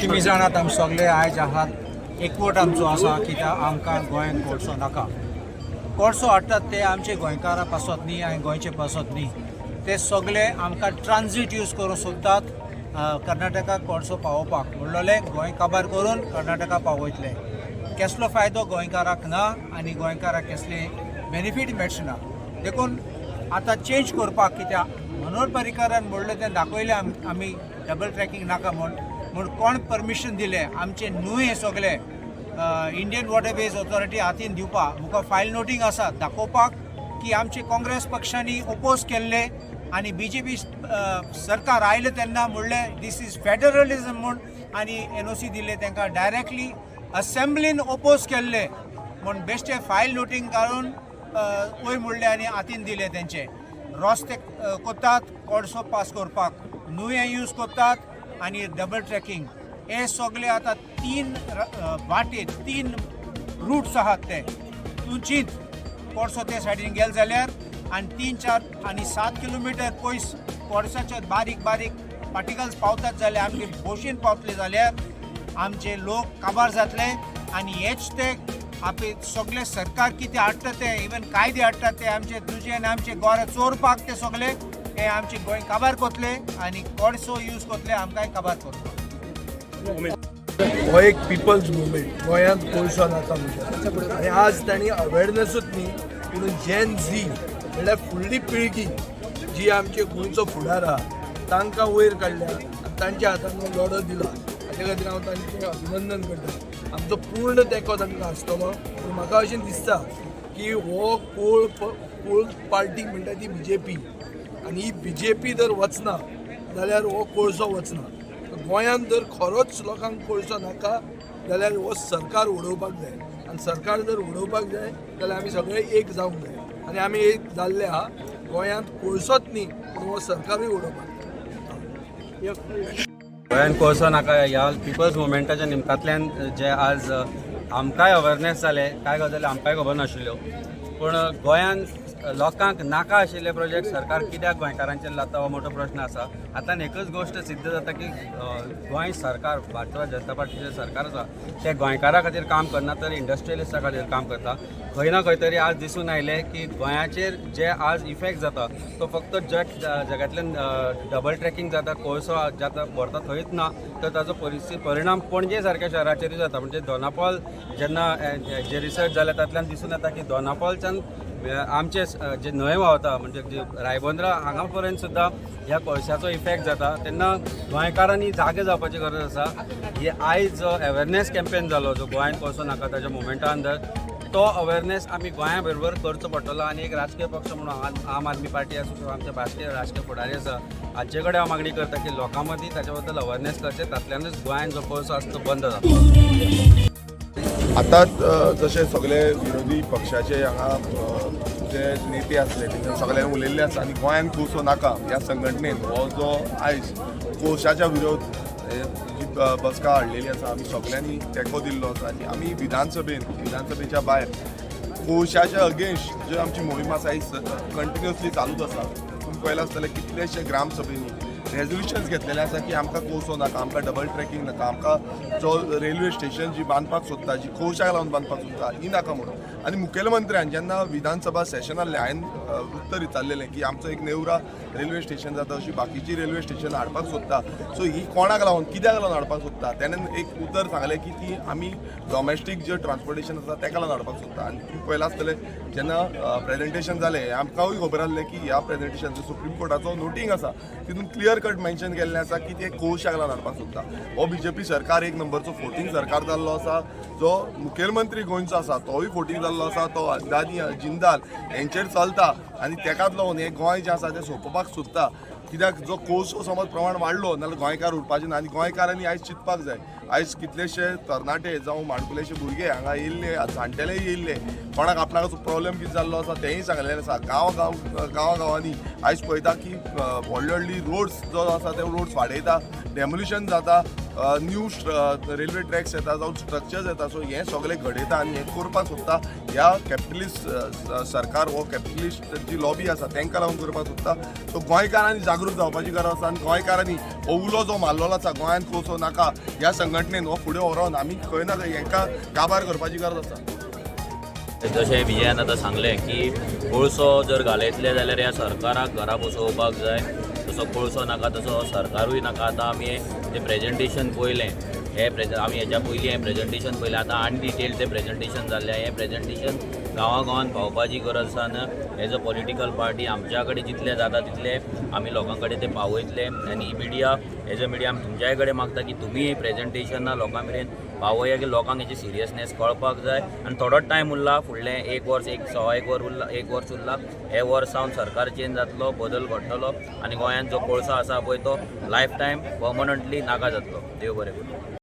तुमी जाणात, आमी सगळे आयज आहात एकवट आमचो आसा, कित्याक आमकां गोंयांत कोळसो नाका. कोळसो हाडटात ते आमचे गोंयकारां पासत न्ही आनी गोंयचे पासत न्ही. ते सगळे आमकां ट्रान्जीट यूज करूंक सोदतात कर्नाटकाक कोळसो पावोवपाक. म्हणलोले गोंय काबार करून कर्नाटका पावयतले. केसलो फायदो गोंयकाराक ना आनी गोंयकाराक केसले बेनिफीट मेळचे ना. देखून आतां चेंज करपाक, कित्याक मनोहर पर्रीकारान म्हणलें तें दाखयलें आमी डबल ट्रॅकिंग नाका म्हूण. म्हूण कोण परमिशन दिलें आमचे न्हूय हे सगळे इंडियन वॉटरवेज ऑथॉरिटी हातीन दिवपाक? मुखार फायल नोटींग आसा दाखोवपाक की आमचे काँग्रेस पक्षांनी ओपोज केल्ले आनी बीजेपी सरकार आयलें तेन्ना म्हणलें "this is federalism" म्हूण आनी एनओसी दिले तांकां. डायरेक्टली असेंब्लीन ओपोज केल्ले म्हूण बेश्टे फायल नोटींग काडून वयर म्हणलें आनी हातीन दिले तेंचे. रस्ते कोत्तात कोळसो पास करपाक, न्हंये यूज करतात आनी डबल ट्रॅकिंग हे सगळे. आतां तीन वाटे, तीन रुट्स आहात ते. तूं चिंत, कोळसो ते सायडीन गेले जाल्यार आनी 3, 4 आनी 7 किलोमिटर पयस कोळसाचे बारीक बारीक पार्टिकल्स पावतात जाल्यार, आमगे भोशीन पावतले जाल्यार आमचे लोक काबार जातले. आनी हेच ते आपले सगळे सरकार कितें हाडटा ते, इवन कायदे हाडटा ते आमचे तुजे आनी आमचे गोरे चोरपाक. ते सगळे हे आमचे गोंय काबार करतले आनी कोळसो यूज करतले आमकांय काबार करपाक. हो एक पिपल्स मुवमेंट, गोंयांत कोळसो नाका म्हणटा आनी आज तांणी अवेरनसूच न्ही, पूण जेन झी म्हणल्यार फुडली पिळगी जी आमचे गोंयचो फुडार आहा, तांकां वयर काडल्या आनी तांच्या हातान हो लढो दिला. हाचे खातीर हांव तांचें अभिनंदन करता. आमचो पूर्ण तेंको तांकां आसतलो. पूण म्हाका अशें दिसता की हो कोळ पार्टी म्हणटा ती बीजेपी आनी ही बीजेपी जर वचना जाल्यार हो कोळसो वचना. गोंयांत जर खरोच लोकांक कोळसो नाका जाल्यार हो सरकार उडोवपाक जाय आनी सरकार जर उडोवपाक जाय जाल्यार आमी सगळे एक जावंक जाय आनी आमी एक जाल्ले आहा. गोंयांत कोळसोच न्ही, पूण हो सरकारूय उडोवपाक जाय. गोंयान कोळसो नाका ह्या पिपल्स मुवमेंटाच्या निमतांतल्यान जे आज आमकांय अवेरनेस जालें, कांय गजाली आमकांय खबर नाशिल्ल्यो. पूण गोंयान लोकांक नाका आशिल्ले प्रोजेक्ट सरकार कित्याक गोंयकारांचेर लाता, हो मोठो प्रश्न आसा. आतां एकच गोश्ट सिद्ध जाता की गोंय सरकार, भारतीय जनता पार्टीचें सरकार आसा तें गोंयकारा खातीर काम करना तर इंडस्ट्रियलिस्टा खातीर काम करता. खंय ना खंय तरी आज दिसून आयलें की गोंयाचेर जे आज इफेक्ट जाता तो फक्त जग जगांतल्यान डबल ट्रॅकिंग जाता, कोळसो जाता व्हरता थंयच ना, तर ताजो परिस्थिती परिणाम पणजे सारक्या शहराचेरूय जाता. म्हणजे दोनापावल जेन्ना जे रिसर्च जाले तातल्यान दिसून येता की दोनापावलच्यान आमचे जे न्हंय व्हांवता, म्हणजे जे रायबंद्रा हांगा पर्यंत सुद्दां ह्या कोळशाचो इफेक्ट जाता. तेन्ना गोंयकारांनी जागे जावपाची गरज आसा. ही आयज जो अवेरनेस कॅम्पेन जालो, जो गोंयांत कोळसो नाका ताच्या मुवमेंटा अंदर, तो अवेरनेस आमी गोंया बरोबर करचो पडटलो. आनी एक राजकीय पक्ष म्हणून आम आदमी पार्टी आसूं किंवा आमचे राजकीय फुडारी आसा, हांचे कडेन हांव मागणी करता की लोकां मदीं ताच्या बद्दल अवेरनेस करचें. तातल्यानूच गोंयांत जो कोळसो आसा तो बंद जाता. आतांच जशे सगळे विरोधी पक्षाचे हांगा जे नेते आसले, तेंच्यानी सगळ्यांनी उलयल्ले आसा आनी गोंयांत कोळसो नाका ह्या संघटनेन हो जो आयज कोळशाच्या विरोध हे जी बसका हाडलेली आसा, आमी सगळ्यांनी तेंको दिल्लो आसा. आनी आमी विधानसभेन, विधानसभेच्या भायर कोळशाच्या अगेन्स्ट ज्यो आमची मोहीम आसा ही कंटिन्युअसली चालूच आसा. तुमी पळयलां आसतलें, कितलेशे ग्रामसभेनी रेजोल्युशन्स घेतलेले आसा की आमकां कोळसो नाका, आमकां डबल ट्रॅकिंग नाका, आमकां जो रेल्वे स्टेशन जी बांदपाक सोदता, जी कोळशाक लावन बांदपाक सोदता, ही नाका म्हणून. आनी मुखेलमंत्र्यान जेन्ना विधानसभा सेशन आहलें, हांवें उत्तर विचारलेलें की आमचो एक नेवरा रेल्वे स्टेशन जाता, अशी बाकीची रेल्वे स्टेशन हाडपाक सोदता, सो ही कोणाक लावन, कित्याक लावन हाडपाक सोदता? तेणें एक उतर सांगलें की ती आमी डॉमेस्टीक जे ट्रान्सपोर्टेशन आसा तेका लागून हाडपाक सोदता. आनी तुमी पळयलां आसतलें, जेन्ना प्रेजेंटेशन जालें, आमकांय खबर आसलें की ह्या प्रेजेंटेशन सुप्रीम कोर्टाचो नोटींग आसा, तितून क्लियर कट मेन्शन केल्लें आसा की ते कोळशाक लागून हाडपाक सोदता. हो बीजेपी सरकार एक नंबरचो फोटींग सरकार जाल्लो आसा. जो मुखेलमंत्री गोंयचो आसा तोय फोटींग जाल्लो आसा. तो अदानी, जिंदाल हेंचेर चलता आनी तेकाच लागून हें गोंय जें आसा तें सोंपोवपाक सोदता. कित्याक जो कोळसो समज प्रमाण वाडलो नाल्यार गोंयकार उरपाचे ना. आनी गोंयकारांनी आयज चिंतपाक जाय. आयज कितलेशे तरणाटे जावं माणकुलेशे भुरगे हांगा येयल्ले, जाणटेलेय येयल्ले, कोणाक आपणाक प्रॉब्लेम कितें जाल्लो आसा तेंय सांगलेलें आसा. गांव गांव गांवा गांवांनी आयज पळयता की व्हडली व्हडली रोड्स जो आसा ते रोड्स वाडयता, डेमोलिशन जाता. न्यू रेल्वे ट्रॅक्स येता जावं स्ट्रक्चर्स येता. सो हें सगळें घडयता आनी हें करपाक सोदता ह्या कॅपिटलिस्ट सरकार हो कॅपिटलिस्ट जी लॉबी आसा तांकां लागून करपाक सोदता. सो गोंयकारांनी जागृत जावपाची गरज आसा आनी गोंयकारांनी हो उलो जो मारलेलो आसा गोंयांत कोळसो नाका ह्या संघटनेन हो फुडें व्हरोन आमी खंय ना खंय हेंकां काबार करपाची गरज आसा. जशें विजयान आतां सांगलें की कोळसो जर घालयतले जाल्यार ह्या सरकाराक घरा बसोवपाक जाय. तसो कोळसो नाका तसो सरकारूय नाका. आतां आमी तें प्रेजेंटेशन पळयलें, हें आमी हेच्या पयलीं हें प्रेजेंटेशन पळयलें, आतां आनी डिटेल तें प्रेजेंटेशन जाल्लें. हें प्रेजेंटेशन गांवा गांवान पावपाची गरज आसा आनी एज अ पॉलिटिकल पार्टी आमच्या कडेन जितलें जाता तितलें आमी लोकां कडेन तें पावयतले. आनी मिडिया, एज अ मिडिया आमी तुमच्याय कडेन मागता की तुमी प्रेजेंटेशनां लोकां मेरेन पावया की लोकांक हेची सिरियसनेस कळपाक जाय. आनी थोडोच टायम उरला, फुडलें एक वर्स, एक सवा एक वर उरला, एक वर्स उरला. हे वर्स सावन सरकार चेंज जातलो, बदल घडटलो आनी गोंयांत जो कोळसो आसा पळय तो लायफ टायम पर्मनंटली नाका जातलो. देव बरें करूं.